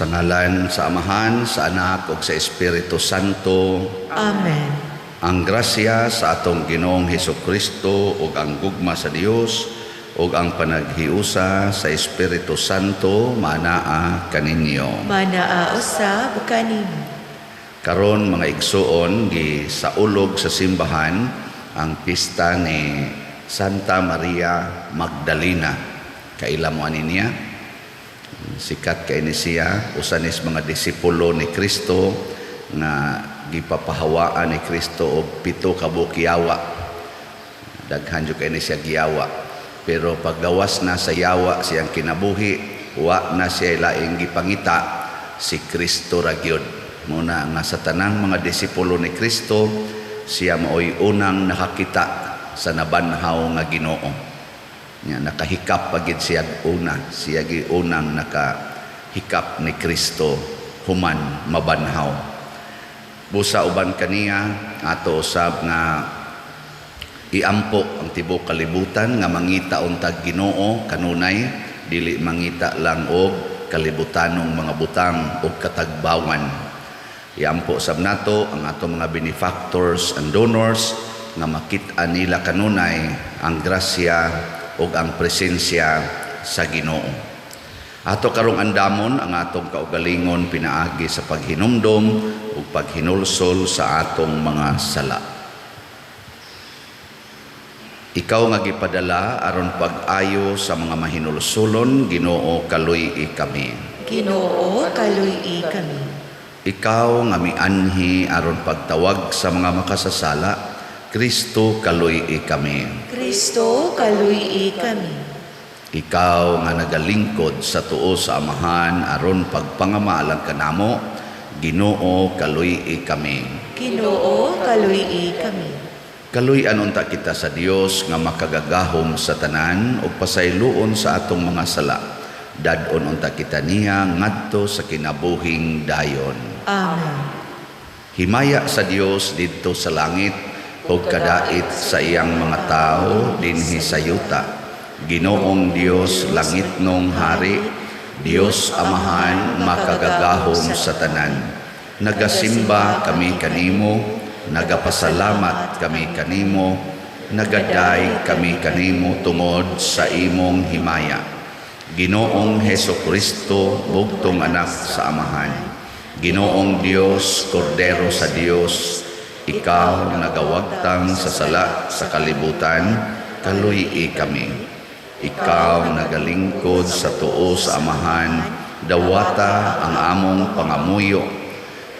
Sa ngalan sa Amahan, sa Anak ug sa Espiritu Santo. Amen. Ang grasya sa atong Ginoong Hesus Kristo ug ang gugma sa Dios ug ang panaghiusa sa Espiritu Santo manaa kaninyo. Manaa usab kanimo. Karon, mga igsuon, gi saulog sa simbahan ang pista ni Santa Maria Magdalena. Kaila mo ani niya? Sikat kay ni siya, usa nis mga disipulo ni Kristo nga gipapahawaan ni Kristo og 7 ka buok yawa. Daghan jud kay ni siya giyawa. Pero paggawas na sa yawa siyang kinabuhi, wa na siya laing gipangita, si Kristo ra gyud. Muna nga sa tanang mga disipulo ni Kristo, siya maoy unang nakakita sa nabanhaw nga Ginoo. Nya nakahikap pagid siya una, siya gi unang nakahikap ni Kristo human mabanhaw. Busa uban kaniya ato usab nga iampo ang tibuok kalibutan nga mangita untag Ginoo kanunay, dili mangita lang og kalibutanong mga butang og katagbawan. Iampo sab nato ang atong mga benefactors and donors nga makit-an nila kanunay ang grasya ug ang presensya sa Ginoo. Ato karong andamon ang atong kaugalingon pinaagi sa paghinumdom ug paghinulsol sa atong mga sala. Ikaw nga gipadala aron pag-ayo sa mga mahinulsulon, Ginoo, kaluy-i kami. Ginoo, kaluy-i kami. Ikaw nga mianhi aron pagtawag sa mga makasasala, Kristo, kaluy-i kami. Kristo, kaluy-i kami. Ikaw nga nagalingkod sa tuo sa Amahan aron pagpangamalang kanamo, Ginoo, kaluy-i kami. Ginoo, kaluy-i kami. Kaluy-an unta kita sa Dios nga makagagahom sa tanan ug pasayloon sa atong mga sala. Dad-on unta kita niya ngadto sa kinabuhing dayon. Amen. Himaya sa Dios didto sa langit ug kadait sa iyang mga tawo dinhi sa yuta. Ginoong Dios, langitnong hari, Dios Amahan makagagahom sa tanan. Nagasimba kami kanimo, nagapasalamat kami kanimo, nagaday kami kanimo tungod sa imong himaya. Ginoong Heso Kristo, bugtong anak sa Amahan. Ginoong Dios, Kordero sa Dios, ikaw nagawagtang sa sala sa kalibutan, kaluy-i kami. Ikaw nagalingkod sa tuo sa Amahan, dawata ang among pangamuyo.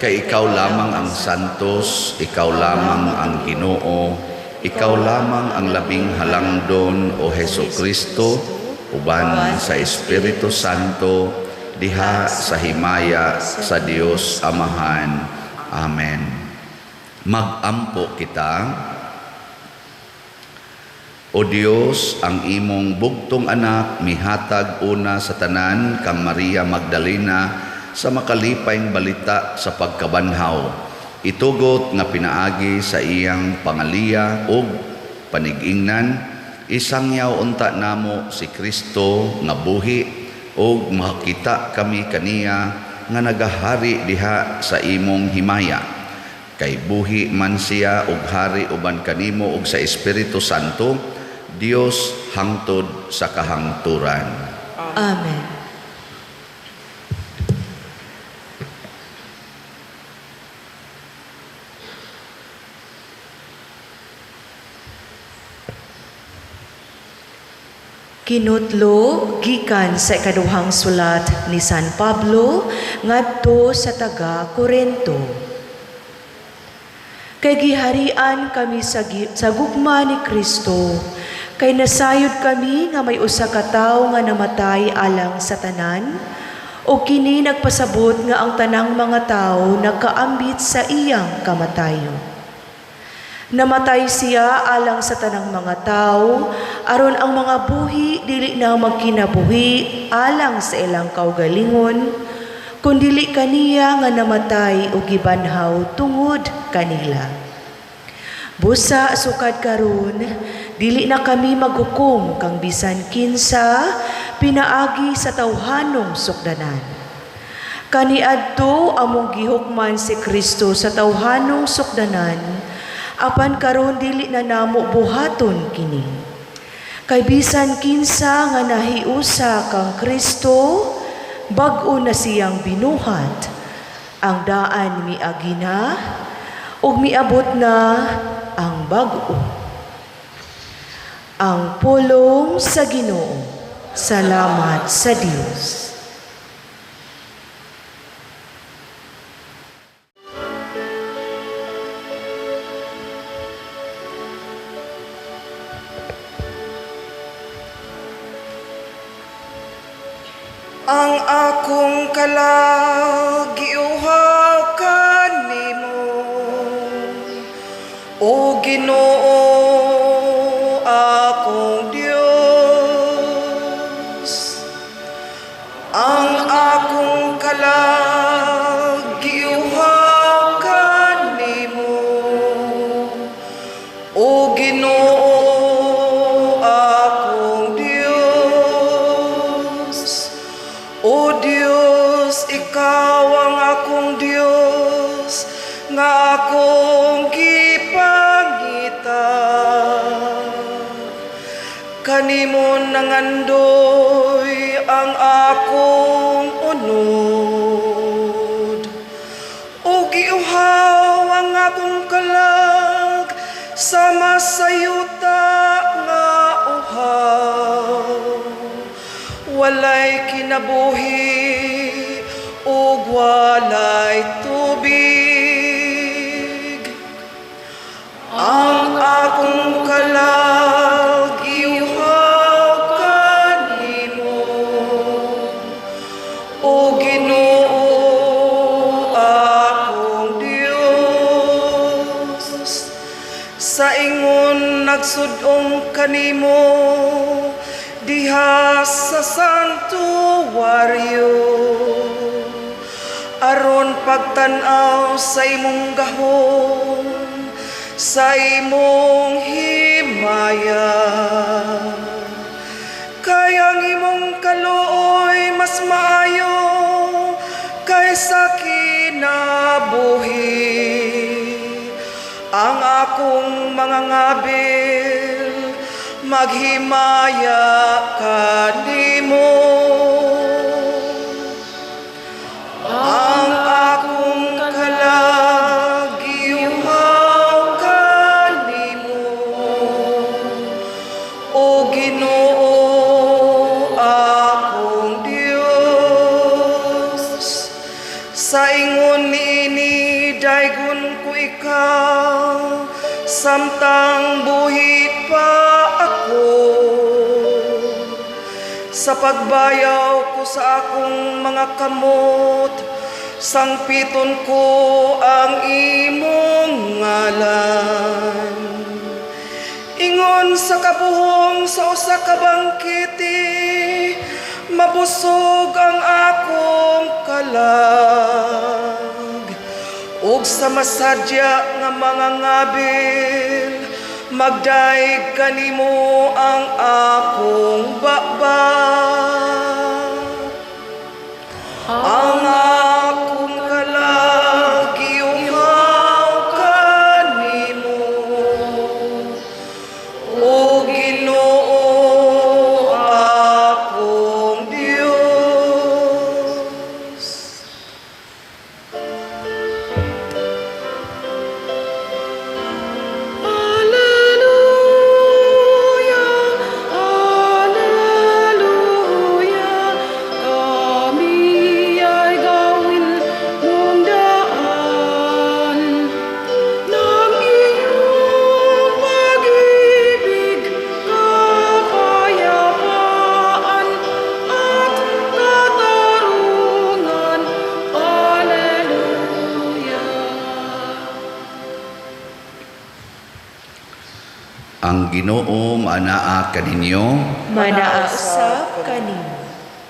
Kay ikaw lamang ang santos, ikaw lamang ang Ginoo, ikaw lamang ang labing halangdon, o Heso Kristo, uban sa Espiritu Santo, diha sa himaya sa Dios Amahan. Amen. Magampo kita. O Dios, ang imong bugtong anak mihatag una sa tanan kang Maria Magdalena sa makalipay balita sa pagkabanhaw. Itugot nga pinaagi sa iyang pangaliya ug panigingnan, isangyaw unta namo si Kristo nga buhi ug makakita kami kaniya nga nagahari diha sa imong himaya. Kay buhi man siya ug hari uban kanimo ug sa Espiritu Santo, Dios hangtod sa kahangturan. Amen. Kinutlo gikan sa ikaduhang sulat ni San Pablo ngadto sa taga Korinto. Kay giharian kami sa gugma ni Kristo, kay nasayod kami nga may usa ka tawo nga namatay alang sa tanan, o kini nagpasabot nga ang tanang mga tawo nagkaambit sa iyang kamatayon. Namatay siya alang sa tanang mga tawo, aron ang mga buhi dili na magkinabuhi alang sa ilang kaugalingon, kundili kaniya nga namatay o gibanhaw tungod kanila. Busa sukad karon, dili na kami maghukom kang bisan kinsa pinaagi sa tawhanong sukdanan. Kaniadto among gihukman si Kristo sa tawhanong sukdanan, apan karon dili na namo buhaton kini. Kay bisan kinsa nga nahiusa kang Kristo, bag-o na siyang binuhat. Ang daan miagi na, ug miabot na ang bag-o. Ang pulong sa Ginoo. Salamat sa Dios. Ang akong kalag giuhaw kanimo, o Ginoo, akong Dios. Ang akong kalag giuhaw kanimo, o Ginoo, akong Dios. O Dios, ikaw ang akong Dios, nga akong gipangita. Kanimo nangandoy ang akong unod. O giuhaw ang akong kalag sama sa yuta nga uhaw. Walay kinabuhi ug walay tubig. Ang akong kalag giuhaw kanimo, o Ginoo, akong Dios. Sa ingon nagsud-ong kanimo diha sa santuwaryo, aron pagtan-aw sa imong gahom, sa imong himaya. Kay ang imong kaluoy mas maayo kaysa kinabuhi. Ang akong mga ngabil maghimaya kanimo. Ang akong kalag giuhaw kanimo, o Ginoo, akong Dios. Sa ingon niini daygon ko ikaw samtang buhi pa ako. Sa pagbayaw ko sa akong mga kamot, sangpiton ko ang imong ngalan. Ingon sa kabuhong sa usa ka bangkete, mabusog ang akong kalag. Ug sa masadya nga mga ngabil, magdayeg kanimo ang akong baba. Ang akong kalag giuhaw kanimo, o Ginoo, akong Dios. Alleluia, Alleluia, kami ay gawin mong daan ng iyong pag-ibig, kapayapaan at katarungan. Alleluia. Ang Ginoo maanaa kaninyo. Manaa usab kanimo.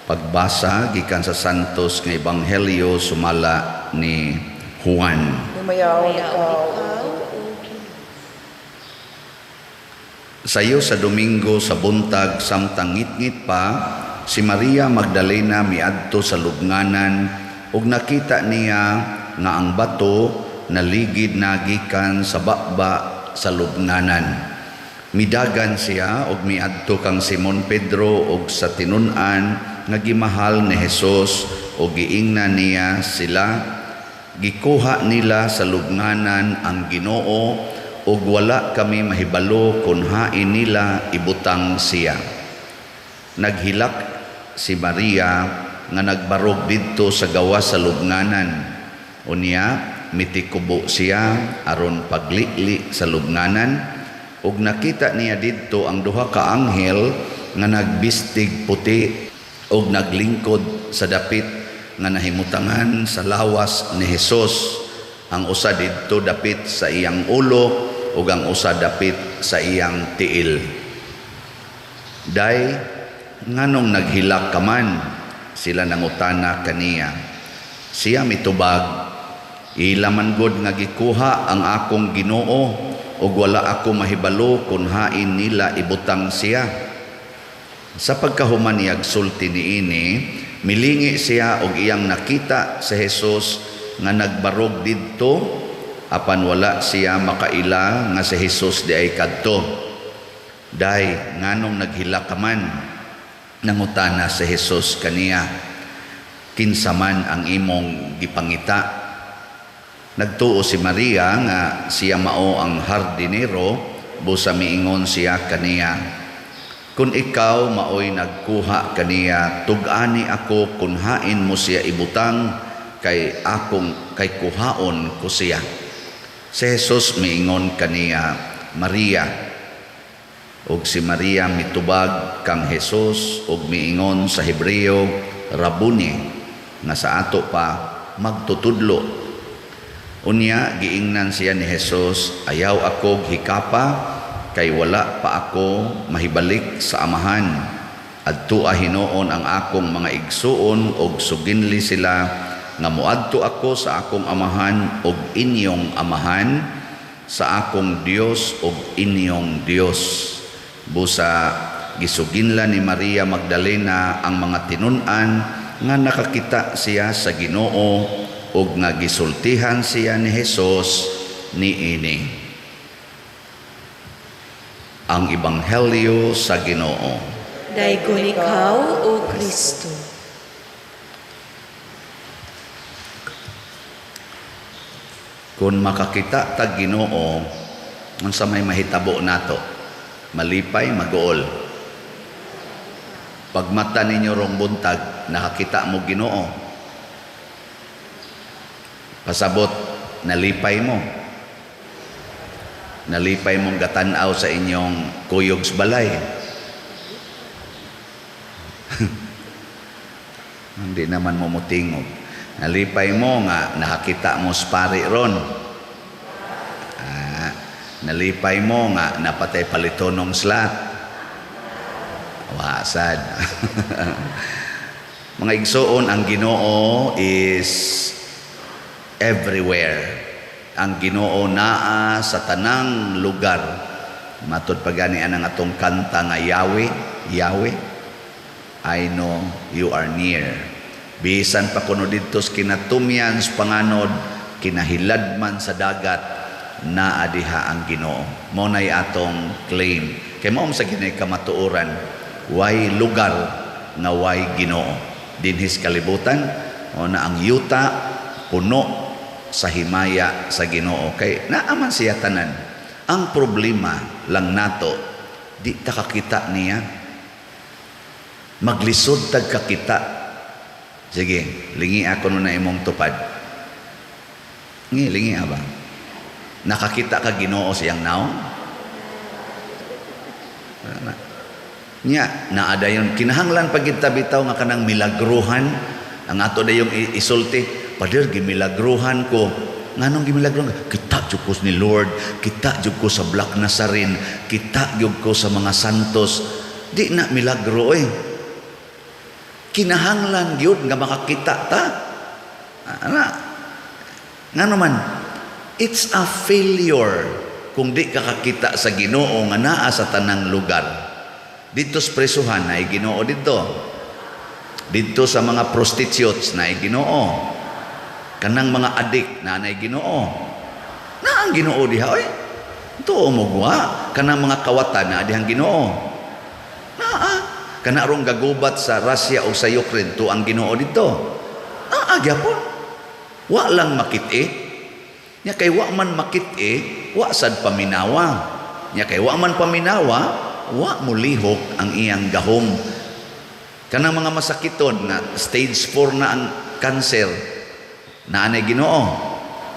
Pagbasa gikan sa Santos nga Ebanghelyo sumala ni Juan. Himayaon Himayaon ikaw, ikaw, O O Ginoo. Sayo sa Domingo sa buntag samtang ngitngit pa, si Maria Magdalena miadto sa lubnganan ug nakita niya nga ang bato naligid na gikan sa baba sa lubnganan. Midagan siya og miadto kang Simon Pedro og sa tinun-an nga gimahal ni Jesus og giingnan niya sila, "Gikuha nila sa lubnganan ang Ginoo ug wala kami mahibalo kung hain nila ibutang siya." Naghilak si Maria nga nagbarog didto sa gawas sa lubnganan. Unya mitikubo siya aron paglili sa lubnganan ug nakita niya didto ang duha ka anghel nga nagbistig puti ug naglingkod sa dapit nga nahimutangan sa lawas ni Jesus, ang usa didto dapit sa iyang ulo ug ang usa dapit sa iyang tiil. "Day, nganong naghilak ka man?" sila nangutana kaniya. Siya mitubag, "Ila man gud nga gikuha ang akong Ginoo ug wala ako mahibalo kung hain nila ibutang siya." Sa pagkahuman niyag sulti niini, milingi siya og iyang nakita si Jesus nga nagbarog didto, apan wala siya makaila nga si Jesus diay kadto. "Day, nganong naghilak ka man?" nangutana si Jesus kaniya. "Kinsa man ang imong gipangita?" Nagtuo si Maria nga siya mao ang hardinero, busa miingon siya kaniya, "Kung ikaw maoy nagkuha kaniya, tug-ani ako kung hain mo siya ibutang kay akong kay kuhaon ko siya." Si Jesus miingon kaniya, "Maria." Og si Maria mitubag kang Jesus og miingon sa Hebreo, "Rabuni," nga sa ato pa magtutudlo. Unya giingnan siya ni Jesus, "Ayaw ako hikapa kay wala pa ako mahibalik sa Amahan. Adtoa hinuon ang akong mga igsuon og suginli sila nga moadto ako sa akong Amahan og inyong Amahan, sa akong Dios og inyong Dios." Busa gisuginla ni Maria Magdalena ang mga tinun-an nga nakakita siya sa Ginoo ug nga gisultihan siya ni Jesus niini. Ang Ebanghelyo sa Ginoo. Daygon ikaw, O Kristo. Kung makakita tag Ginoo, unsa may mahitabo nato? Malipay, maguol? Pagmata ninyo rong buntag, nakakita mo Ginoo. Pasabot, nalipay mo. Nalipay mong gatanaw sa inyong kuyog sa balay. Hindi naman mo mutingog. Nalipay mo nga nakakita mo sa pari ron. Nalipay mo nga napatay palitonong slat. Wasad. Mga igsoon, ang Ginoo is everywhere. Ang Ginoo naa sa tanang lugar. Matod pa gani ang atong kanta nga "Yahweh, Yahweh, I know you are near." Bisan pa kuno didto sa kinatumyan sa panganod, kinahiladman sa dagat, naa diha ang Ginoo. Mao nay atong claim. Kay mao sa kini kamatuoran, way lugar nga way Ginoo. Dinhis kalibutan, o na ang yuta puno sa himaya sa Ginoo, kay naa man siya tanan. Ang problema lang nato, di ta kakita niya. Maglisod tag kakita. Sige, lingi ako na imong tupad. Ngi, lingi ba? Nakakita ka Ginoo siyang naong? Nya, naa dayon kinahanglan pag bitaw nga kanang milagruhan. Ang ato dayong isulti, "Pader, gimilagruhan ko." Nganong gimilagruhan ka? "Kita jud ko ni Lord, kita jud ko sa Black Nazarene, kita jud ko sa mga santos." Di na milagro eh. Kinahanglan gyud nga makakita ta. Ana. Ngano man, it's a failure kung di ka kakita sa Ginoo nga naa sa tanang lugar. Dito sa presuhan, naay Ginoo dito. Dito sa mga prostitutes, naay Ginoo. Kanang mga adik, naa nay Ginoo. Naa ang Ginoo diha oy. Tuo mo guwa. Kanang mga kawatan, naa dihang Ginoo. Naa. Kana rong gagubat sa Russia o sa Ukraine, to ang Ginoo dito. Naa gyapon. Wa lang makit-i. Nya kay wa man makit-i, wa sad paminawa. Nya kay wa man paminawa, wa mulihok ang iyang gahom. Kanang mga masakiton na stage 4 na ang cancer, naa nay Ginoo.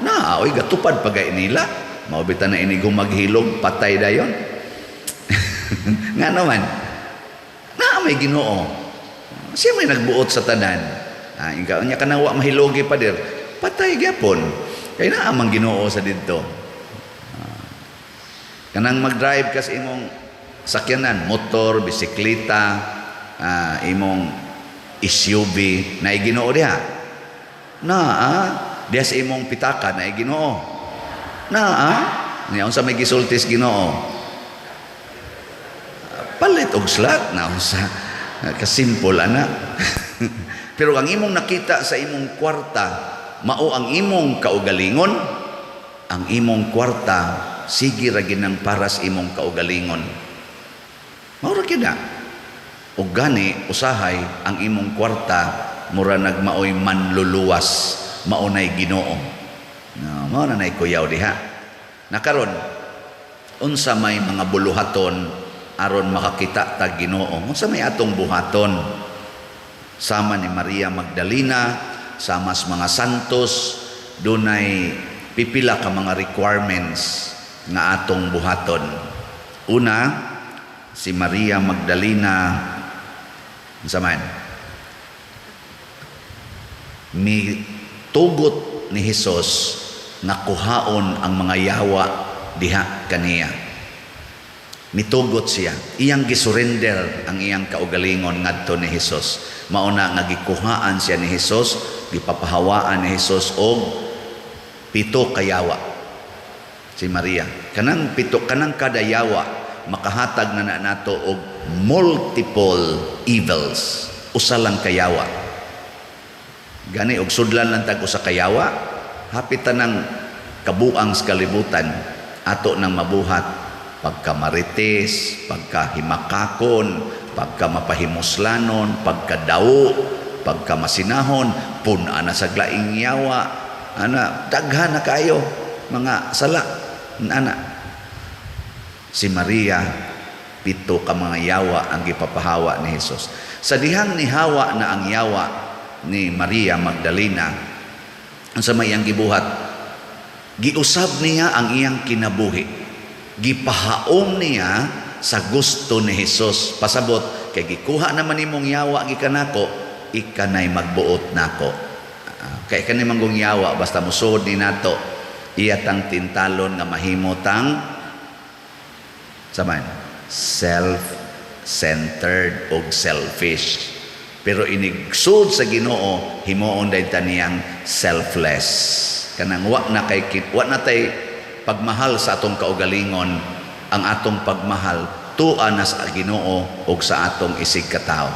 Na, oy, gatupad pagay nila. Mao bitaw na inig maghilog, patay dayon. Nga naman, naa may Ginoo. Siya may nagbuot sa tanan. Ah, ikaw nya kanang wa mahilogi, pader, patay gyapon. Kay naa mang Ginoo sa didto. Ah, kanang mag-drive ka sa imong sakyanan, motor, bisikleta, imong SUV, naay Ginoo diha. Naa, diha sa imong pitaka, naay Ginoo. Naa, niya unsa may gisultis Ginoo? Palit og slot na, unsa kasimple ana. Pero ang imong nakita sa imong kwarta, mao ang imong kaugalingon. Ang imong kwarta sige ra ginang para sa imong kaugalingon. Mao ra gyud na. Og gani usahay ang imong kwarta mura nagmaoy manluluwas, mao nay Ginoo. No, mao na nay kuyaw diha. Nakaron, unsa may mga buluhaton aron makakita ta Ginoo? Unsa may atong buhaton? Sama ni Maria Magdalena, sama sa mga santos, dunay pipila ka mga requirements nga atong buhaton. Una, si Maria Magdalena, unsa man? Mi tugot ni Hesus nga kuhaon ang mga yawa diha kaniya. Mitugot siya. Iyang gisurrender ang iyang kaugalingon ngadto ni Hesus. Mao na nga gikuhaan siya ni Hesus, gipapahawaan ni Hesus og pito ka yawa. Si Maria. Kanang pito, kanang kada yawa makahatag na na nato og multiple evils. Usa lang kayawa. Gani og sudlan lang tag usa ka yawa, hapit ta ng kabuang sa kalibutan ato nang mabuhat pagkamarites, pagkahimakakon, pagkamapahimuslanon, pagkadawo, pagkamasinahon, pun-a na sa laing yawa, ana, daghan na kayo mga sala, ana. Si Maria, pito ka mga yawa ang gipapahawa ni Jesus. Sa dihang nihawa na ang yawa ni Maria Magdalena, ang sa may iyang gibuhat, giusab niya ang iyang kinabuhi. Gipahaom niya sa gusto ni Jesus. Pasabot, kay gikuha naman nimong yawa gikan nako, ikanay magbuot nako. Ah, kay kani manggong yawa, basta musuod ni nato, iya tang tintalon nga mahimo tang saman self-centered og selfish. Pero inigsud sa Ginoo, himuon dahil ta niyang selfless. Kanang wa na kay wa na tay pagmahal sa atong kaugalingon, ang atong pagmahal tua na sa Ginoo og sa atong isig katawo.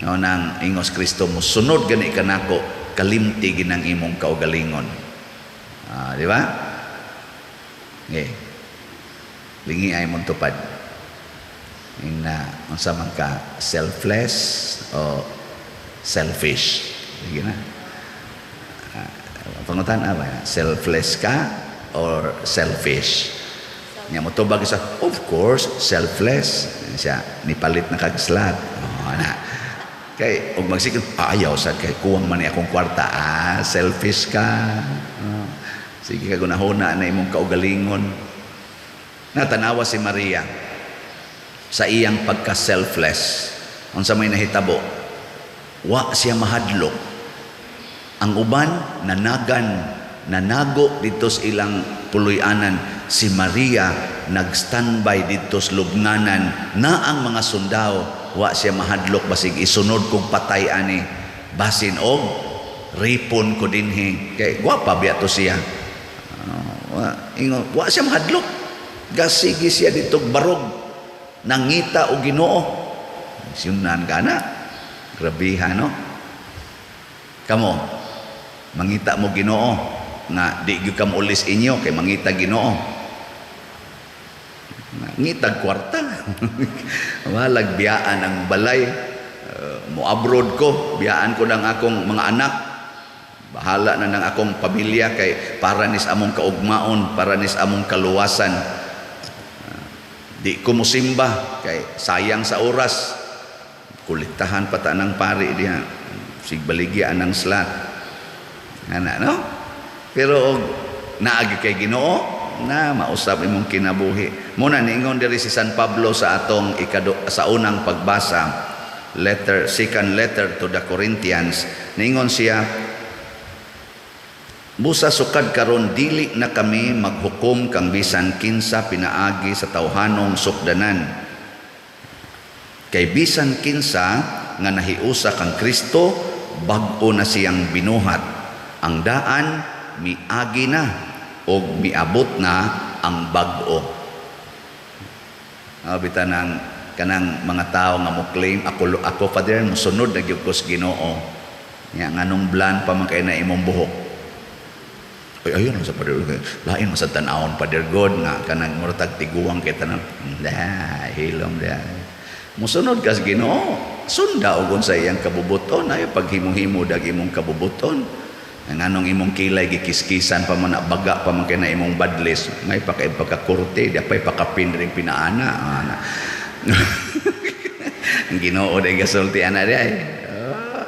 No, nang ingos Kristo, musunod gani kanako, kalimti ginang imong kaugalingon. Ah, di ba? Okay. Lingi ay mong tupad. Ing na unsa man ka, selfless o selfish. Sige na. Ah, pangutan ba? Selfless ka or selfish? Nya mo tubag sa, of course, selfless. Siya nipalit na kag slot. Oh, ana. Kay og magsikon, ayaw sad kay kuwang man ni akong kwarta. Ah, selfish ka. Oh. Sige ka gunahona na imong kaugalingon. Natanawa si Maria sa iyang pagka-selfless. Unsa may nahitabo? Wa siya mahadlok. Ang uban nanagan, nanago dito sa ilang puloy-anan. Si Maria nag-standby dito sa lubnganan na ang mga sundao. Wa siya mahadlok, basig isunod kong patay ani, basin og ripon ko dinhi, kay gwapa biya to siya. Wa, ingon, wa siya mahadlok, gasigi siya dito barog, nangita og Ginoo. Siyunan ka na, grabiha, no? Kamo. Mangita mo Ginoo nga di gyud ka muulis inyo kay mangita Ginoo. Ngitag kwarta. Walag biyaan ang balay. Mo abroad ko, biyaan ko ng akong mga anak. Bahala na ng akong pamilya kay para nis among kaugmaon, para nis among kaluwasan. Di ko musimba kay sayang sa oras. Kuliktahan pa ta ng pari diha. Sigbaligya ang slot. Ana, no? Pero og naagi kay Ginoo na mausab imong kinabuhi. Muna niingon diri si San Pablo sa atong sa unang pagbasa, letter second letter to the Corinthians, niingon siya, "Busa sukad karon dili na kami maghukom kang bisan kinsa pinaagi sa tawhanong sukdanan. Kay bisan kinsa nga nahiusa kang Kristo, bag-o na siyang binuhat. Ang daan miagi na og miabot na ang bag-o." Ah, bita ng kanang mga tao nga mo claim, "Ako, ako, Father, mosunod na gyud ko sa Ginoo." Nya nganong blonde pa man kay na imong buhok? "Ay, ayun sa Father, lain man sa tan-awon, Father God, nga kanang murag tiguang kay tanan." Da, hilom da. Mosunod ka sa Ginoo, sunda og unsa iyang kabubuton, ayo paghimo-himo dag imong kabubuton. Nganong imong kilay gikiskisan pa man na, baga pa man kay na imong badlis, may pa kay pagkakurte, di pa'y pakapin rin pinaana. Ana. Ang Ginoo day gasulti ana di ay. Oh,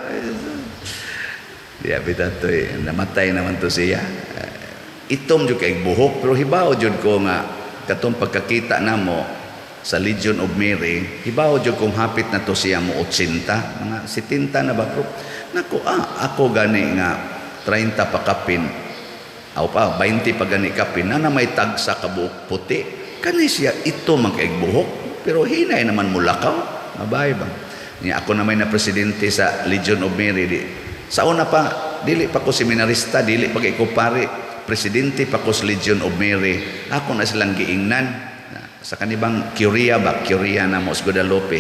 di bitaw to eh, namatay naman to siya. Itom jud kay buhok, pero hibaw jud ko nga katong pagkakita namo sa Legion of Mary, hibaw jud kung hapit na to siya mo 80, mga 70 na ba, bro? Nako, ako gani nga 30 pa kapin, aw pa, 20 pa gani kapin, na may tagsa ka buhok puti. Kani siya ito man kay buhok, pero hinay naman mulakaw. Mabay ba? Niya ako na may na presidente sa Legion of Mary. Di, sa una pa, dili pa ko seminarista, dili pa kay ko pare, presidente pa ko sa Legion of Mary. Ako na silang giingnan. Sa kanibang Curia ba? Curia na mo sa Guadalupe.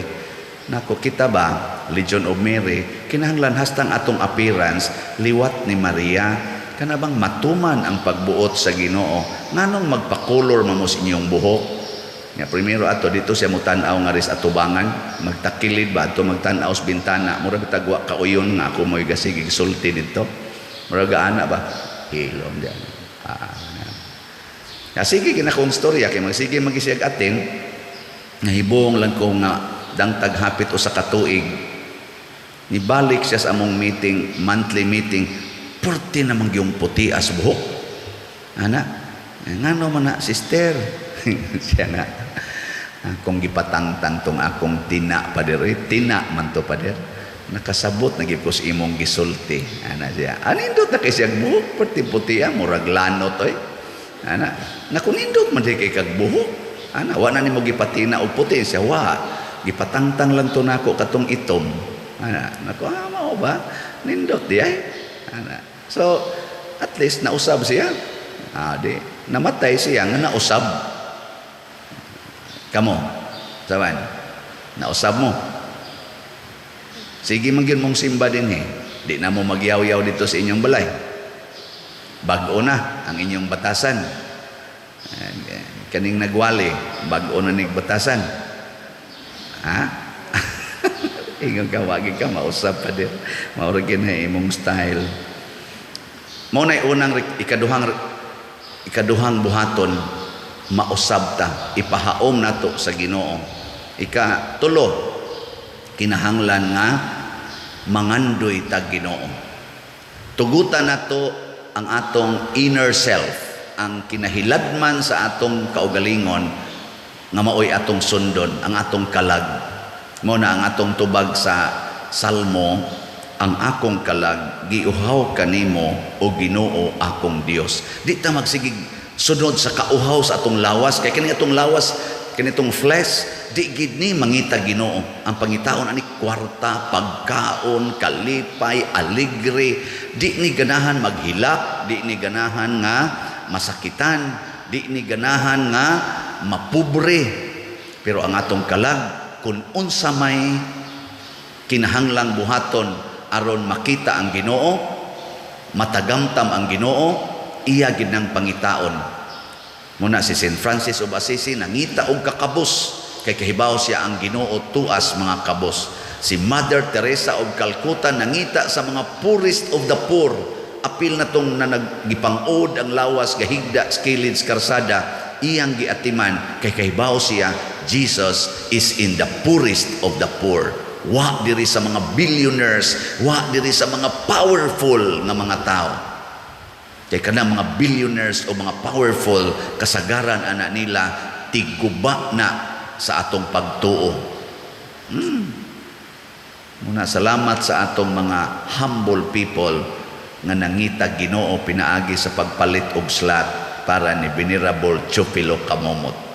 Nako, kita ba, Legion of Mary, kinahanglan hastang atong appearance, liwat ni Maria, kana bang matuman ang pagbuot sa Ginoo. Nganong magpakulor man mo sa inyong buhok? Nga primero ato dito siya mo tan-aw nga ris atubangan, magtakilid ba ato magtan-aw sa bintana, mura bitag wa kauyon nga ako mo'y gasige sulti dito. Mura ana ba? Hilom diyan. Ah, ya, sige gina kong storya kay magsige magisiyag atin, nahibong lang ko nga dangtag hapit usa ka tuig nibalik siya sa among meeting, monthly meeting, purti namang yung puti as buhok. Ana, ngano man na, sister? Siya nga, "Akong gipatangtang tong akong tina, Pader. Eh, tina man to, Pader. Nakasabot na gyud ko sa imong gisulti." Ana siya. Anindot na kay siyang buhok, puti puti, ah, murag lanot oy. Ana, naku, nindot man di kay kag buhok. Ana, wa na nimo gipatina og puti siya, wa. Gipatangtang lang to nako katong itom. Ana, nako, ah, mao ba? Nindot di ay. Ana. So, at least nausab siya. Ah, di namatay siya nga nausab. Kamo, saban, nausab mo. Sige man gyud mong simba din eh. Di na mo magyaw-yaw dito sa inyong balay. Bag-o na ang inyong batasan. Eh, kaning nagwali, bag-o na nig batasan. Ha? Ingon ka, wagi ka, mausab pa din. Maura na imong style. Mao na unang ikaduhang buhaton, mausab ta, ipahaom nato sa Ginoo. Ikatulo, kinahanglan nga mangandoy ta Ginoo. Tugutan nato ang atong inner self, ang kinahiladman sa atong kaugalingon nga maoy atong sundon, ang atong kalag. Mo na ang atong tubag sa Salmo, "Ang akong kalag giuhaw kanimo, o Ginoo akong Dios." Di ta magsigig sunod sa kauhaw sa atong lawas kay kini atong lawas, kini itong flesh, di gid ni mangita Ginoo. Ang pangitaon ani kwarta, pagkaon, kalipay, aligre. Di ni ganahan maghilak, di ni ganahan nga masakitan, di ni ganahan nga mapobre. Pero ang atong kalag, kung unsa may kinahanglang buhaton aron makita ang Ginoo, Matagamtam ang Ginoo, iya gid nang pangitaon. Muna si St. Francis of Assisi nangita og kakabos kay kahibaw siya ang Ginoo tuas mga kabos. Si Mother Teresa of Calcutta nangita sa mga poorest of the poor, apil na tong na naggipang-od ang lawas, gahigda sa kilid sa karsada, iyang giatiman kay kahibaw siya Jesus is in the poorest of the poor. Wa diri sa mga billionaires, wa diri sa mga powerful nga mga tao. Kay kanang mga billionaires o mga powerful, kasagaran ana nila tiguba na sa atong pagtuo. Muna salamat sa atong mga humble people nga nangita Ginoo pinaagi sa pagpalit og slot para ni Venerable Chufilo Kamomot.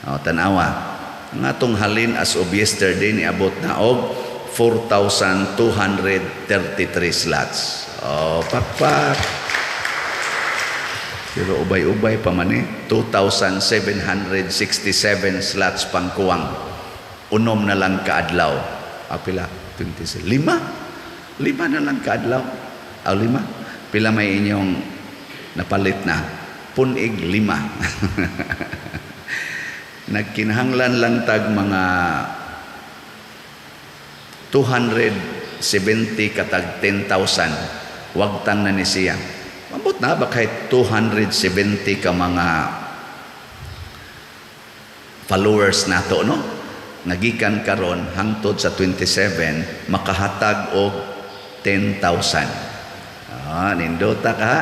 O, tanawa. Ang atong halin as of yesterday niabot na og 4,233 slots. O, pakpak. Pero ubay-ubay pa man eh. 2,767 slots pang kuwang. Unom na lang kaadlaw. Ah, pila? 26. Lima? Lima na lang kaadlaw. Ah, lima? Pila may inyong napalit na? Punig lima. Nagkinahanglan lang tag mga 270 katag 10,000. Wagtang na ni siya. Mabot na ba kahit 270 ka mga followers nato, no? Nagikan karon hangtod sa 27 makahatag og 10,000. Ah, nindota ka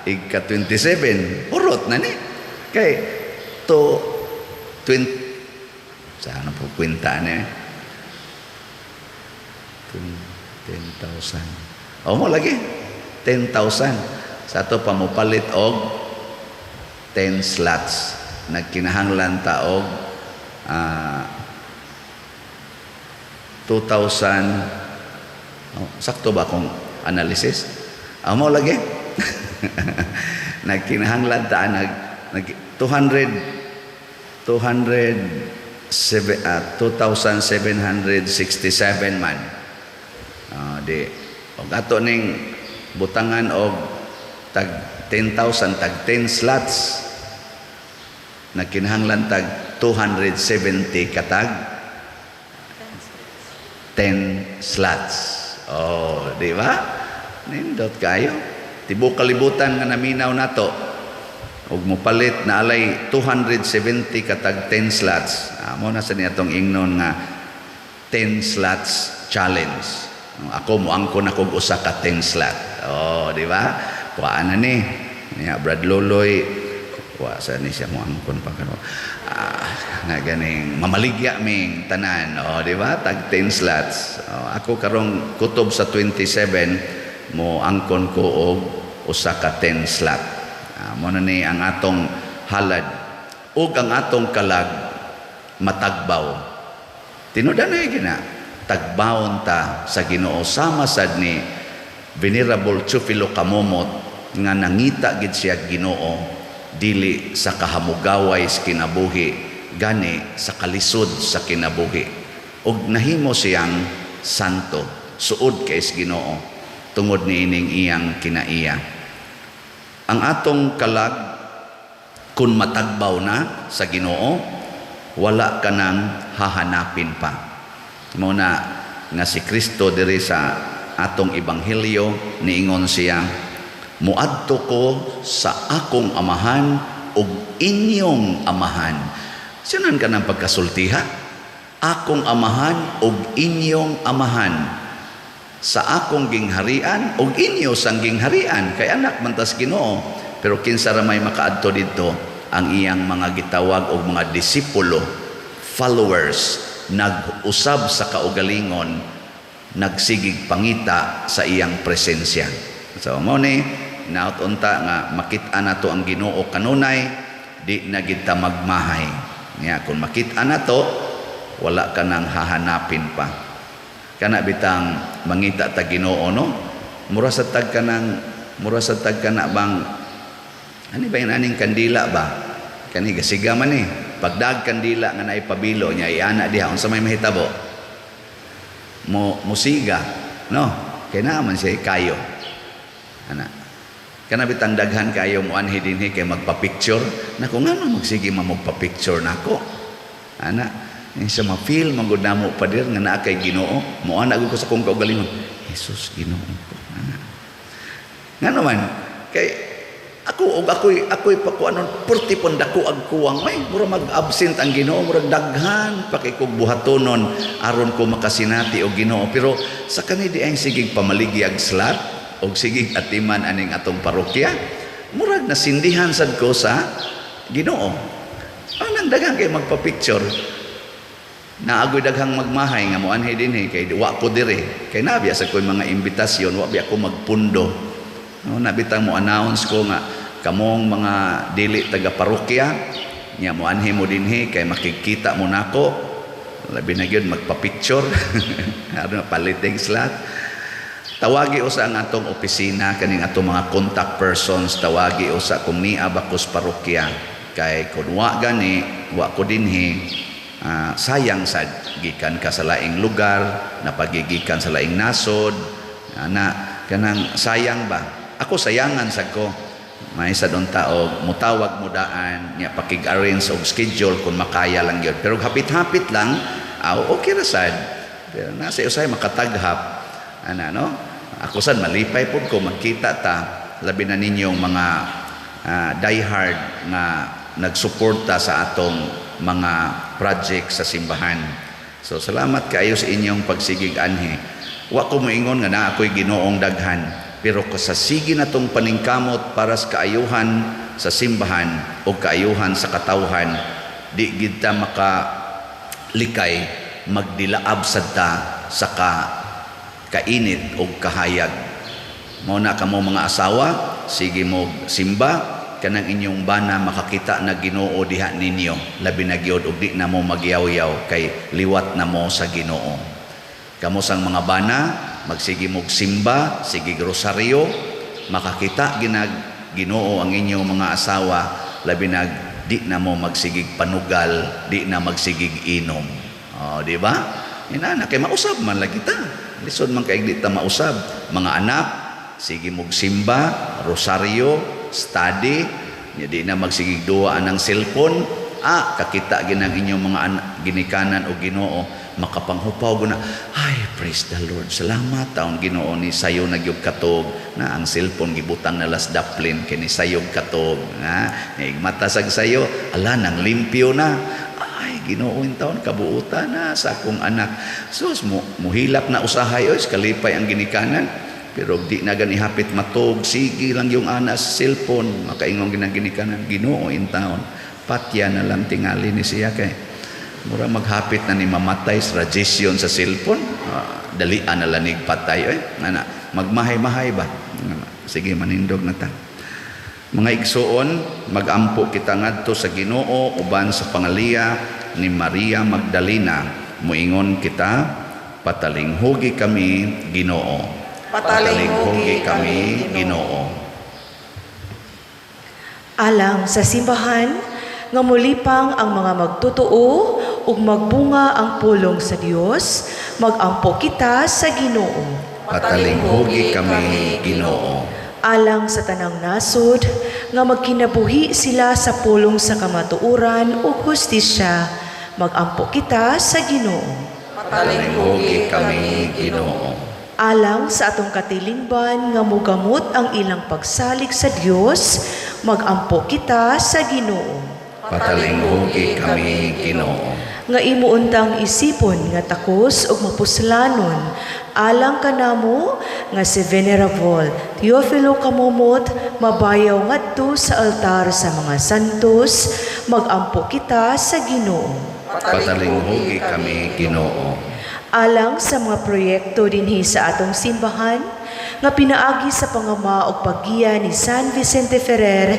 igka 27. Urot na ni. Kay to 20 sa ano po kwenta ni? 10,000. O mo lagi 10,000. Sa ato pa mopalit og 10 slots. Nagkinahanglan ta og 2,000. Oh, sakto ba akong analysis? Amo lagi. Nagkinahanglan ta nag, nag 200 200 2,767 man. Di og ato ning butangan og tag 10,000, tag 10 slots, nagkinahanglan tag 270 katag 10 slots. Oh, di ba? Nindot kayo. Tibok kalibutan nga naminaw nato. Ug mopalit na alay 270 katag 10 slots. Amo na sa niya tong ingnon nga 10 slots challenge. Ako moangkon ako og usa ka 10 slot. Oh, di ba? Kuhaan na ni. Niya Brad Loloy wa sa ni siya moangkon pa karon. Ah, na ganing mamaligya ming tanan. Oh, di ba? Tag 10 slots. Oh, ako karong kutob sa 27 mo angkon ko og usa ka 10 slot. Ah, mo na ni ang atong halad ug ang atong kalag matagbaw. Tinuod na gina tagbawon ta sa Ginoo sama sad ni Venerable Chufilo Kamomot nga nangita gid siya Ginoo dili sa kahamugaway sa kinabuhi, gani sa kalisod sa kinabuhi, ug nahimo siyang santo, suod kay sa Ginoo tungod niining iyang kinaiya. Ang atong kalag kun matagbaw na sa Ginoo, wala ka nang hahanapin pa. Mao na nga si Kristo diri sa atong ebanghelyo niingon siya, "Muadto ko sa akong amahan ug inyong amahan." Sinan ka ng pagkasultiha? Akong amahan ug inyong amahan. Sa akong gingharian ug inyo sang gingharian, kay anak man tas Ginoo. Pero kinsa ra may makaadto didto? Ang iyang mga gitawag og mga disipulo, followers, nag-usab sa kaugalingon, nagsigig pangita sa iyang presensya. So mo ni naot unta nga makit-an nato ang Ginoo kanunay, di na gid ta magmahay. Nya kung makit-an nato, wala ka nang hahanapin pa. Kana bitang mangita ta Ginoo, no? Mura sa tag kana bang ani ba yun, aning kandila ba? Kani gasiga man eh. Pagdag kandila nga naay pabilo niya iana diha, unsa may mahitabo? Mo musiga, no? Kay naa man siya kayo. Ana. Kana bitang daghan kayo mo anhi dinhi kay magpa-picture. Nako, ngano magsige man magpa-picture nako? Ana, sa ma-feel man gud namo, pader, nga naa kay Ginoo. Mo ana gud ko sa akong kaugalingon. Jesus, Ginoo ko. Ana. Ngano man kay ako og ako'y pakuanon purti pon dako ag kuwang may mura mag-absent ang Ginoo, murag daghan pa kay kog buhatonon aron ko makasinati og Ginoo, pero sa kani di ang sigig pamaligyag slot og sigig atiman aning atong parokya, murag nasindihan sad ko sa Ginoo. Anang daghan kay magpa-picture, naagoy daghang magmahay nga moanhi dinhi kay wa ko dire, kay nabiya sa koy mga imbitasyon, wa biya ko magpundo, no? Nabitang mo announce ko nga kamong mga dili taga parokya nya moanhi mo dinhi kay makikita mo nako, labi na gyud magpa-picture aron palitig slot, tawagi usa ang atong opisina, kaning atong mga contact persons, tawagi usa kung nia ba kos parokya, kay kun wa gani, wa ko dinhi, sayang sad, gikan ka sa laing lugar, napagigikan sa laing nasod, ana, kanang sayang ba. Ako, sayangan sad ko. May sa doon tao mutawag mo daan nya, pakig-arrange og schedule kung makaya lang yun, pero hapit-hapit lang, aw, okay ra sad, pero nasa usay makataghap, ana, no? Ako sad malipay pud ko magkita ta, labi na ninyong mga diehard nga nagsuporta sa atong mga project sa simbahan. So salamat kaayo sa inyong pagsigig anhi. Wa ko moingon nga naa ako'y Ginoong daghan, pero sa sige na tong paningkamot para sa kaayuhan sa simbahan o kaayuhan sa katawhan, di gid ta makalikay, magdilaab sad ta sa kainit o kahayag. Mao na kamo mga asawa, sige mo simba, kanang inyong bana makakita na Ginoo diha ninyo, labi na gyud og di na mo magyaw-yaw kay liwat na mo sa Ginoo. Kamo sang mga bana, magsige mog simba, sige rosaryo, makakita ginag Ginoo ang inyong mga asawa, labi na di na mo magsigig panugal, di na magsigig inom. Oh, di ba? Inana kay mausab man lagi ta. Lisod man kay di ta mausab. Mga anak, sige mog simba, rosaryo, study, nya di na magsigig duwa anang cellphone. Ah, kakita ginang inyong mga anak, ginikanan o Ginoo, makapanghupaw guna. Ay, praise the Lord. Salamat taon Ginoo ni sayo nagyog katog na ang cellphone gibutang na las daplin kini sayog katog. Ha? Mata sag sayo, ala nang limpyo na. Ay, Ginoo in taon kabuutan na sa akong anak. Sus, muhilak na usahay oy, kalipay ang ginikanan. Pero di na gani hapit matog, sige lang yung anas cellphone, makaingong ginaginikanan, Ginoo in taon. Patya na lang tingali ni siya kay mura maghapit na ni mamatay sa radiation sa cellphone. Dalian na lanig patay oy. Ana, magmahay-mahay ba? Sige, manindog na ta. Mga igsuon, magampo kita ngadto sa Ginoo uban sa pangaliya ni Maria Magdalena. Muingon kita, patalinghugi kami, Ginoo. Patalinghugi kami, Ginoo. Alang sa simbahan, nga mulipang ang mga magtotoo ug magbunga ang pulong sa Dios, magampo kita sa Ginoo. Patalinghugi kami, Ginoo. Alang sa tanang nasod nga magkinabuhi sila sa pulong sa kamatuoran ug hustisya, magampo kita sa Ginoo. Patalinghugi kami, Ginoo. Alang sa atong katilingban nga mugamot ang ilang pagsalig sa Dios, magampo kita sa Ginoo. Patalinghugi kami, Ginoo. Nga imo untang isipon nga takos ug mapuslanon alang kanamo nga si Venerable Teofilo Camomot mabayaw ngadto sa altar sa mga santos, magampo kita sa Ginoo. Patalinghugi kami, Ginoo. Alang sa mga proyekto dinhi sa atong simbahan nga pinaagi sa pangama ug paggiya ni San Vicente Ferrer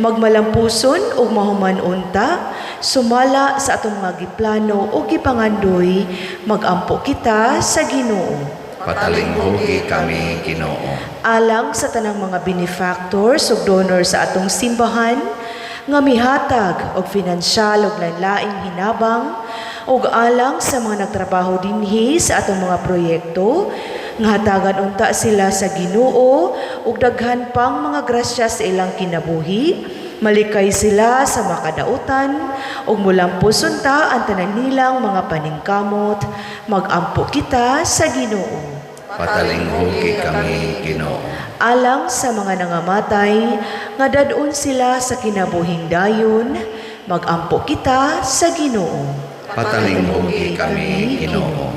magmalampuson ug mahuman unta sumala sa atong mga giplano ug gipangandoy, magampo kita sa Ginoo. Patalinghugi kami, Ginoo. Alang sa tanang mga benefactors ug donor sa atong simbahan nga mihatag og finansyal ug lain-laing hinabang ug alang sa mga nagtrabaho dinhi sa atong mga proyekto. Nga hatagan unta sila sa Ginoo ug daghan pang mga grasya sa ilang kinabuhi. Malikay sila sa makadautan ug mulampos unta ang tanan nilang mga paningkamot. Magampo kita sa Ginoo. Patalinghugi kami, Ginoo. Alang sa mga nangamatay nga dad-on sila sa kinabuhing dayon, magampo kita sa Ginoo. Patalinghugi kami, Ginoo.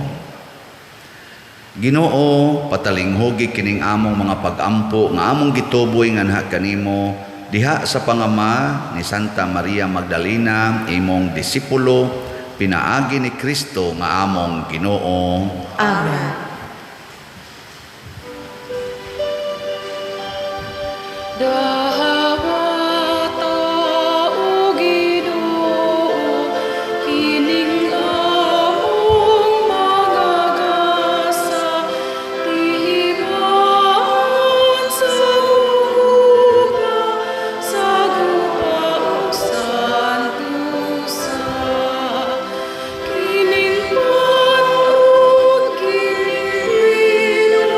Ginoo, patalinghugi kining among mga pagampo nga among gituboy nganha kanimo diha sa pangama ni Santa Maria Magdalena, imong disipulo, pinaagi ni Kristo nga among Ginoo. Amen. Dawata o Ginoo, kining among mga gasa, tihibaan sa gugma, sa gupa ug santusa. Kining pan ug kining bino,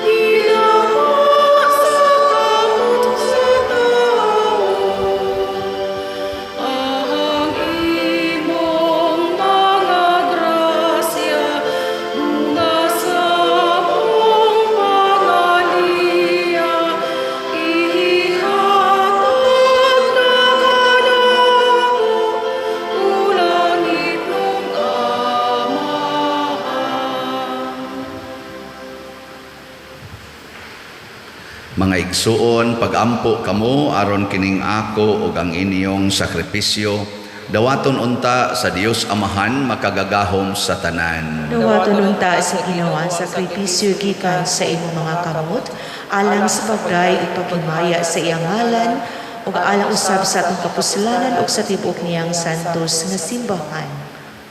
gilama sa kamot sa tawo. Ang imong mga grasya, bunga sa among pangaliya, ihatag na kanamo, o langitnong Amahan. Mga igsuon, pagampo kamo aron kining ako ug ang inyong sakripisyo dawaton unta sa Dios Amahan makagagahom sa tanan. Dawaton unta sa Ginoo ang sakripisyo gikan sa imong mga kamot alang sa pagday ug paghimaya sa iyang ngalan ug alang usab sa atong kapuslanan ug sa tibuok niyang santos nga simbahan.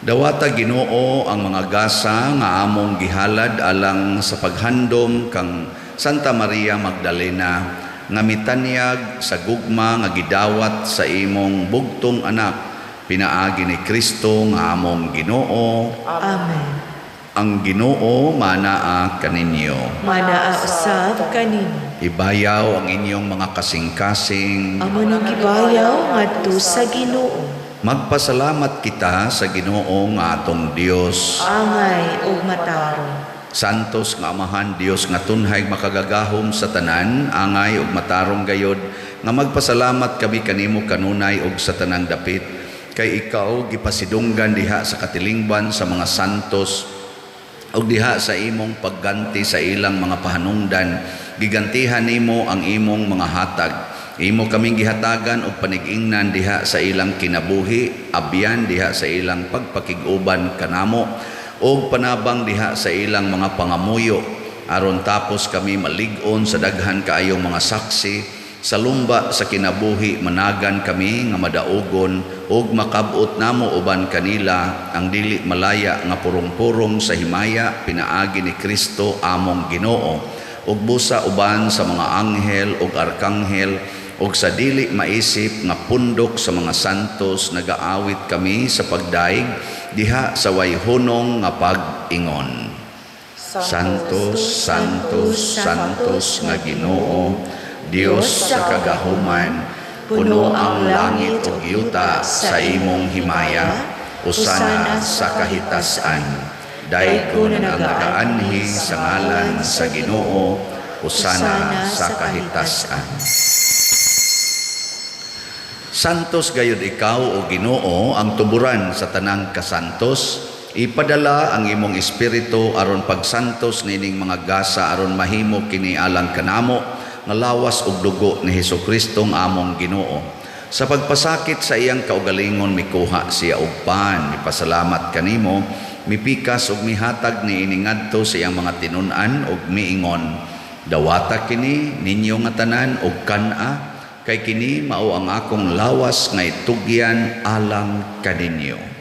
Dawata, Ginoo, ang mga gasa nga among gihalad alang sa paghandom kang Santa Maria Magdalena nga mitanyag sa gugma nga gidawat sa imong bugtong anak, pinaagi ni Kristo nga among Ginoo. Amen. Ang Ginoo manaa kaninyo. Manaa usab kanimo. Ibayaw ang inyong mga kasing-kasing. Amo nang gibayaw ngadto sa Ginoo. Magpasalamat kita sa Ginoo nga atong Dios. Angay ug matarong. Santos nga Amahan, Dios nga tunhay makagagahom sa tanan, angay ug matarong gayod nga magpasalamat kami kanimo kanunay ug sa tanang dapit, kay ikaw gipasidunggan diha sa katilingban sa mga santos ug diha sa imong pagganti sa ilang mga pahanungdan, gigantihan nimo ang imong mga hatag. Imo kaming gihatagan og panig-ingnan diha sa ilang kinabuhi, abyan diha sa ilang pagpakig-uban kanamo, og panabang diha sa ilang mga pangamuyo, aron tapos kami malig-on sa daghan kaayong mga saksi sa lumba sa kinabuhi, managan kami nga madaugon ug makab-ot namo uban kanila ang dili malaya nga purong-purong sa himaya, pinaagi ni Kristo among Ginoo. Ug busa uban sa mga anghel ug arkanghel ug sa dili maisip nga pundok sa mga santos, nagaawit kami sa pagdaig diha sa way hunong nga pag-ingon. Santos, Santos, Santos nga Ginoo, Dios sa kagahuman, puno ang langit ug yuta sa imong himaya. Usana sa kahitasan. Daygon ang nagaanhi sa ngalan sa Ginoo. Usana sa kahitasan. Santos gayud ikaw, o Ginoo, ang tuburan sa tanang kasantos. Ipadala ang imong espiritu aron pagsantos nining mga gasa, aron mahimo kini alang kanamo nga lawas ug dugo ni Hesukristo nga among Ginoo. Sa pagpasakit sa iyang kaugalingon, mikuha siya og pan, mipasalamat kanimo, mipikas ug mihatag niini ngadto sa iyang mga tinun-an ug miingon: "Dawata kini ninyo nga tanan ug kan-a, kay kini mao ang akong lawas nga itugyan alang kaninyo."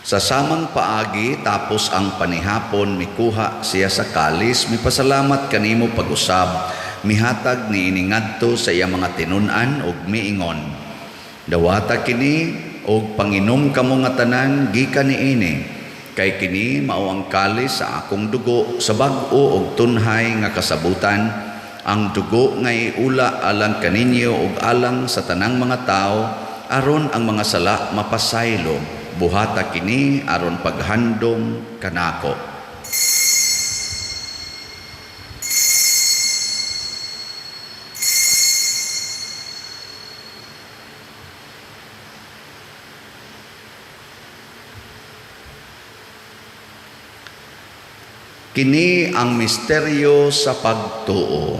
Sa samang paagi, tapos ang panihapon, mikuha siya sa kalis, mipasalamat kanimo pag-usab, mihatag niini ngadto sa iyang mga tinun-an ug miingon: "Dawata kini og panginom kamo nga tanan gikan niini, kay kini mao ang kalis sa akong dugo sa bag-o ug tunhay nga kasabutan, ang dugo nga iula alang kaninyo ug alang sa tanang mga tawo aron ang mga sala mapasaylo. Buhata kini aron paghandom kanako." Kini ang misteryo sa pagtuo.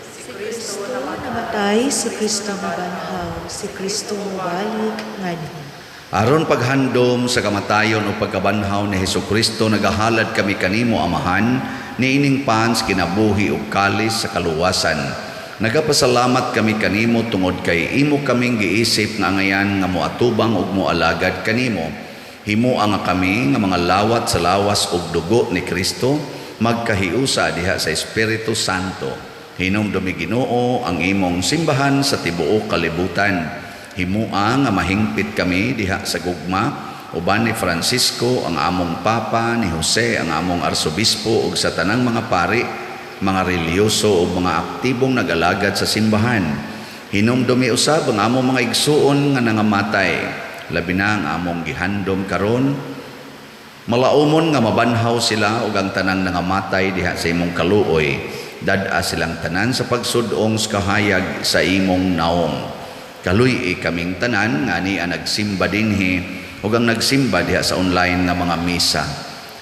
Si Kristo namatay, si Kristo nabanhaw, si Kristo mobalik nganhi. Aron paghandom sa kamatayon o pagkabanhaw ni Hesukristo, nagahalad kami kanimo, Amahan, niining pan sa kinabuhi ug kalis sa kaluwasan. Nagapasalamat kami kanimo tungod kay imo kaming giisip nga angayan nga moatubang ug moalagad kanimo. Himoa nga kami nga mga lawat sa lawas ug dugo ni Kristo magkahiusa diha sa Espiritu Santo. Hinumdumi, Ginoo, ang imong simbahan sa tibuok kalibutan. Himua nga mahingpit kami diha sa gugma uban ni Francisco ang among Papa, ni Jose ang among Arsobispo ug sa tanang mga pari, mga relihiyoso ug mga aktibong nag-alagad sa simbahan. Hinumdumi usab ang among mga igsuon nga nangamatay, labi na ang among gihandom karon. Malaumon nga mabanhaw sila ug ang tanang nangamatay diha sa imong kaluoy. Dad-a silang tanan sa pagsud-ong sa kahayag sa imong naong. Kaluy-i kaming tanan nga ania nagsimba dinhi ug ang nagsimba diha sa online nga mga misa.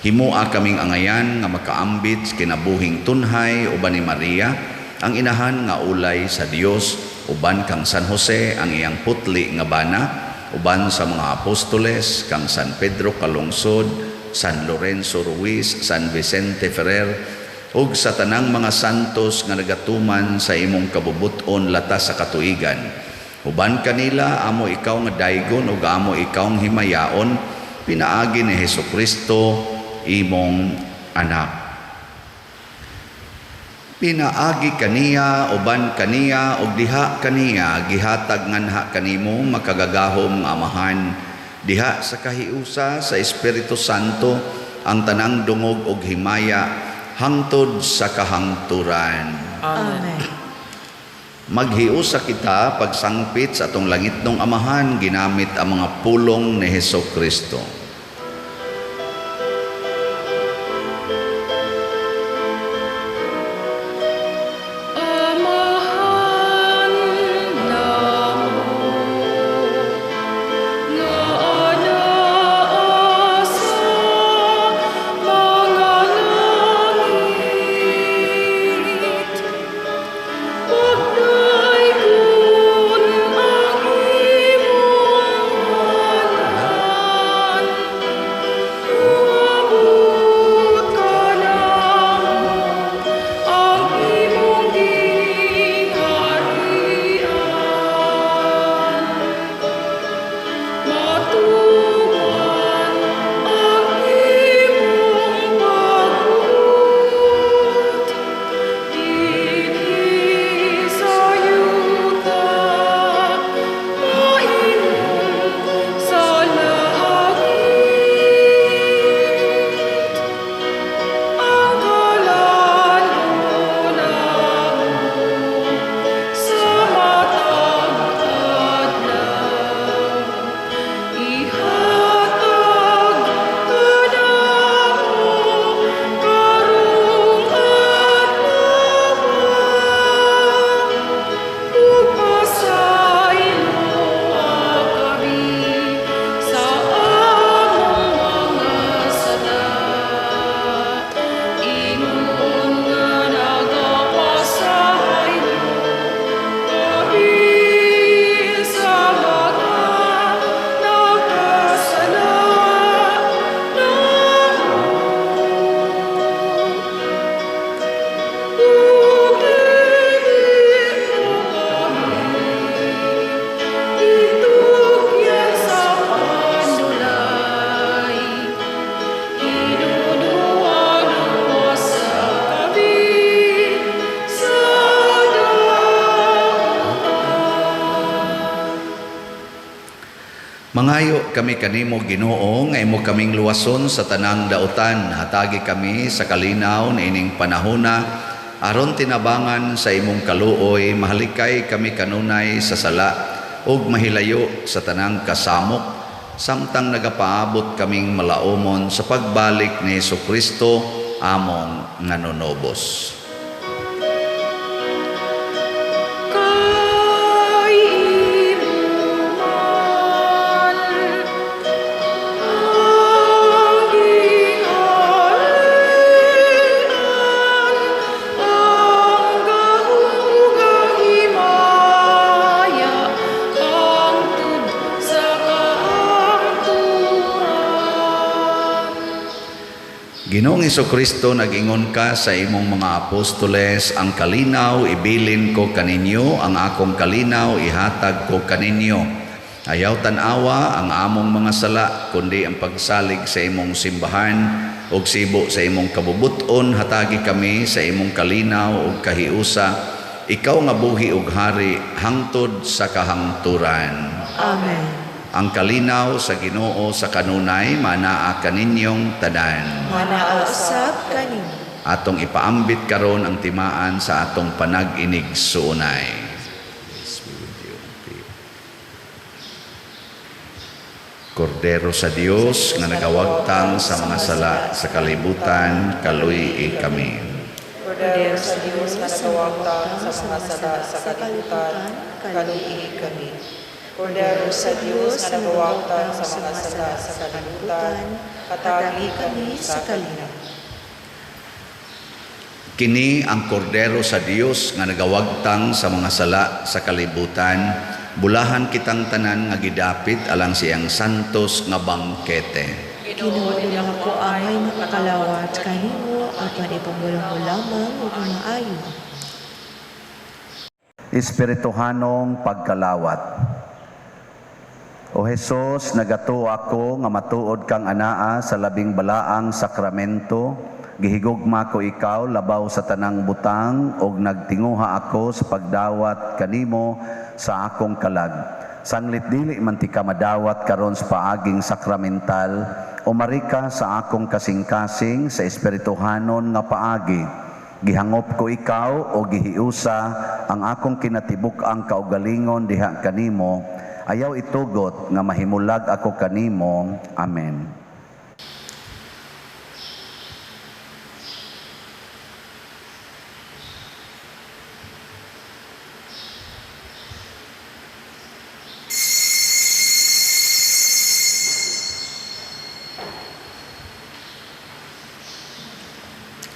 Himua kaming angayan nga makaambit sa kinabuhing tunhay uban ni Maria, ang inahan nga ulay sa Dios, uban kang San Jose ang iyang putli nga bana, uban sa mga apostoles, kang San Pedro Calungsod, San Lorenzo Ruiz, San Vicente Ferrer, ug sa tanang mga santos nga nagatuman sa imong kabubut-on latas sa katuigan. Uban kanila, amo ikaw nga daygon ug amo ikaw nga himayaon pinaagi ni Hesukristo imong anak. Pinaagi kaniya, uban kaniya, ug diha kaniya, gihatag nganha kanimo, makagagahom nga Amahan, diha sa kahiusa sa Espiritu Santo, ang tanang dungog ug himaya hangtod sa kahangturan. Amen. Maghiusa kita pagsangpit sa atong langitnong Amahan ginamit ang mga pulong ni Hesukristo. Amahan namo nga anaa sa mga langit, pagdaygon ang imong ngalan. Mangayo kami kanimo, Ginoo, nga imo kaming luwason sa tanang dautan. Hatagi kami sa kalinaw niining panahona aron tinabangan sa imong kaluoy, mahalikay kami kanunay sa sala ug mahilayo sa tanang kasamok samtang nagapaabot kaming malaumon sa pagbalik ni Kristo among nanunobos. Kay imo man ang gingharian, ang gahom ug ang himaya, hangtod sa kahangturan. Ginoong Kristo, nag-ingon ka sa imong mga apostoles, "Ang kalinaw ibilin ko kaninyo, ang akong kalinaw ihatag ko kaninyo." Ayaw tan-awa ang among mga sala, kundi ang pagsalig sa imong simbahan ug sibo sa imong kabubuton, hatagi kami sa imong kalinaw ug kahiusa. Ikaw nga buhi ug hari hangtod sa kahangturan. Amen. Ang kalinaw sa Ginoo sa kanunay manaa kaninyong tanan. Manaa usab kanimo. Atong ipaambit karon ang timaan sa atong panag-inigsuonay. Peace be with you. Kordero sa Dios nga nagawagtang sa mga sala sa kalibutan, kaluy-i kami. Kordero sa Dios nga nagawagtang sa mga sala sa kalibutan, kaluy-i kami. Kordero sa Dios nga nagawagtang sa mga sala sa kalibutan, hatagi kami sa kalinaw. Kini ang Kordero sa Dios nga nagawagtang sa mga sala sa kalibutan. Bulahan kitang tanan nga gidapit alang siyang santos nga bangkete. Ginoo, dili ako angay makakalawat kanimo, apan ipamulong mo lamang ug maayo. Espirituhanong pagkalawat. O Hesus, nagatuo ako nga matuod kang anaa sa labing balaang sakramento. Gihigugma ko ikaw labaw sa tanang butang ug nagtinguha ako sa pagdawat kanimo sa akong kalag. Sanglit dili man tika madawat karon sa paaging sakramental, umari ka sa akong kasing-kasing sa espirituhanon nga paagi. Gihangop ko ikaw o gihiusa ang akong kinatibuk-ang kaugalingon diha kanimo. Ayaw itugot nga mahimulag ako kanimo. Amen.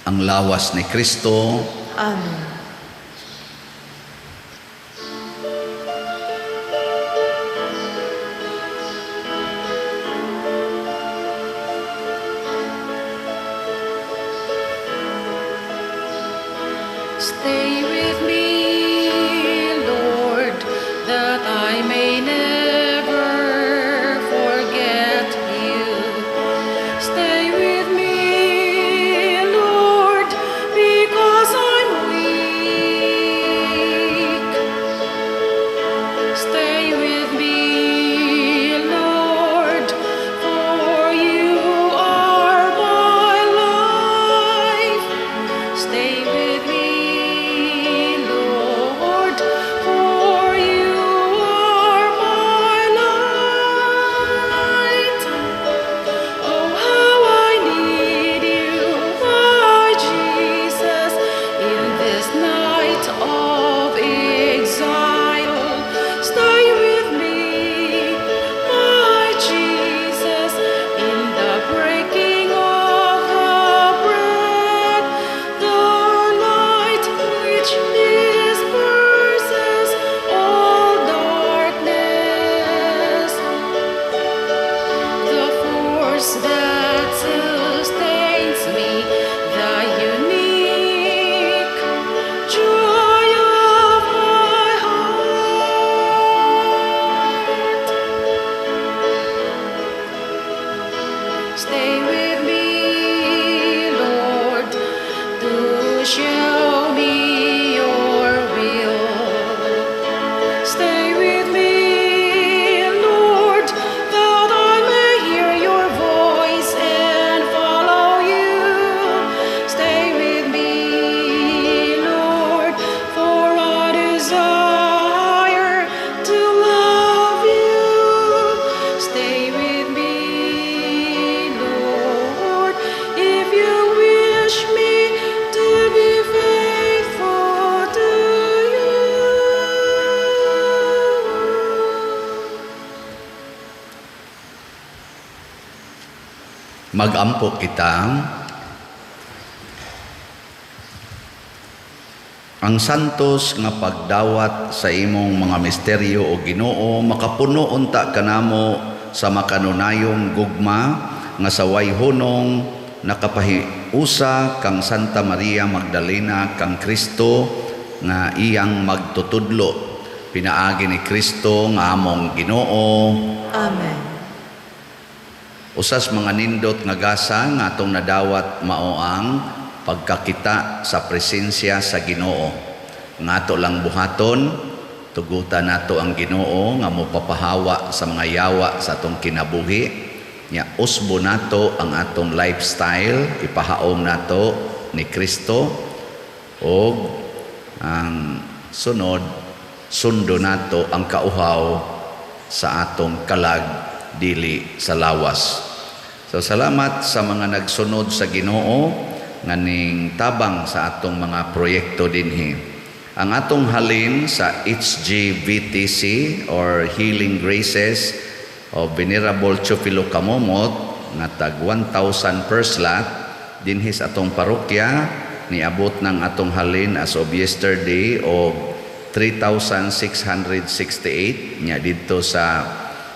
Ang lawas ni Kristo. Amen. Stay with me, Lord, that I may never forget you. Stay with me, Lord, because I'm weak. Stay with me, Lord, for you are my life. Stay with me, Lord, for you are my light. Oh, how I need you, my Jesus, in this night of exile. Stay with me. Magampo kita. Ang santos nga pagdawat sa imong mga misteryo, o Ginoo, makapuno unta kanamo sa makanunayong gugma nga sa way hunong nakapahiusa kang Santa Maria Magdalena kang Kristo nga iyang magtutudlo, pinaagi ni Kristo nga among Ginoo. Amen. Usas mga nindot nga gasa nga atong nadawat mao ang pagkakita sa presensya sa Ginoo. Nga ato lang buhaton, tugutan nato ang Ginoo nga mopapahawa sa mga yawa sa atong kinabuhi. Nya usbo nato ang atong lifestyle, ipahaom nato ni Kristo, og ang sunod, sundo nato ang kauhaw sa atong kalag dili sa lawas. So salamat sa mga nagsunod sa Ginoo nganing tabang sa atong mga proyekto dinhi. Ang atong halin sa HGVTC or Healing Graces of Venerable Teofilo Camomot nga tag 1,000 per slot dinhi sa atong parokya, niabot ng atong halin as of yesterday og 3,668, nya didto sa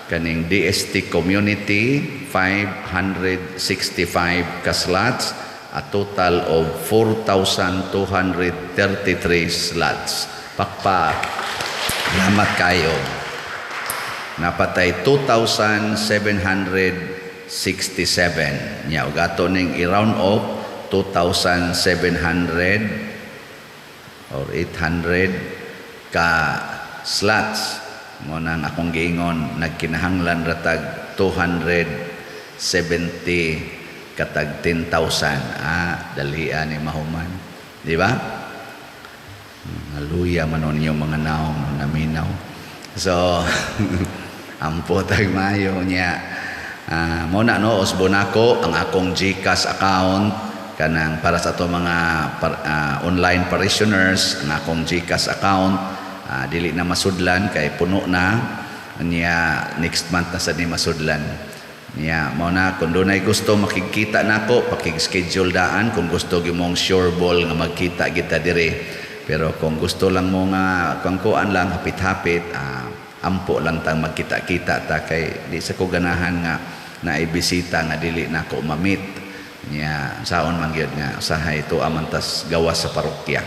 kaning DST community 565 ka slots, a total of 4,233 slots. Pakpak. Salamat kayo. Napatay 2,767. Nya og ato ning i-round off 2,700 or 800 ka slots. Mo nang akong giingon, nagkinahanglan ratag 270 katag 10,000. Ah, dalian ni mahuman. Di ba? Naluya man ninyo mga naong naminaw. So, ampo tag mayo niya. Mo na no, usbo nako ang akong GCash account kanang para sa ato mga online parishioners, ang akong GCash account dili na masudlan kay puno na niya. Next month na sa ni masudlan niya. Mao na, kung dunay gusto makigkita nako, pakig-schedule daan kung gusto gyud sure ball nga magkita kita dire. Pero kung gusto lang mo nga kangkuan lang, hapit-hapit, ampo lang tang magkita-kita ta, kay di sa ko ganahan nga naibisita nga dili nako ma-meet niya. Saon man gyud nga usahay to amantas gawas sa parokya.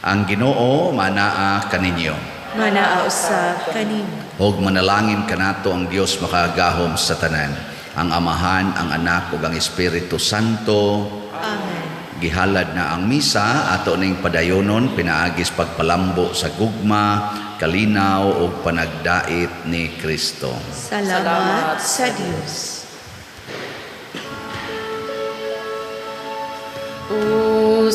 Ang Ginoo manaa kaninyo. Manaa usab kanimo. Og manalangin kanato ang Dios makagahom sa tanan, ang Amahan, ang Anak ug ang Espiritu Santo. Amen. Gihalad na ang misa, ato ning padayonon pinaagis pagpalambo sa gugma, kalinaw ug panagdait ni Kristo. Salamat sa Dios. O.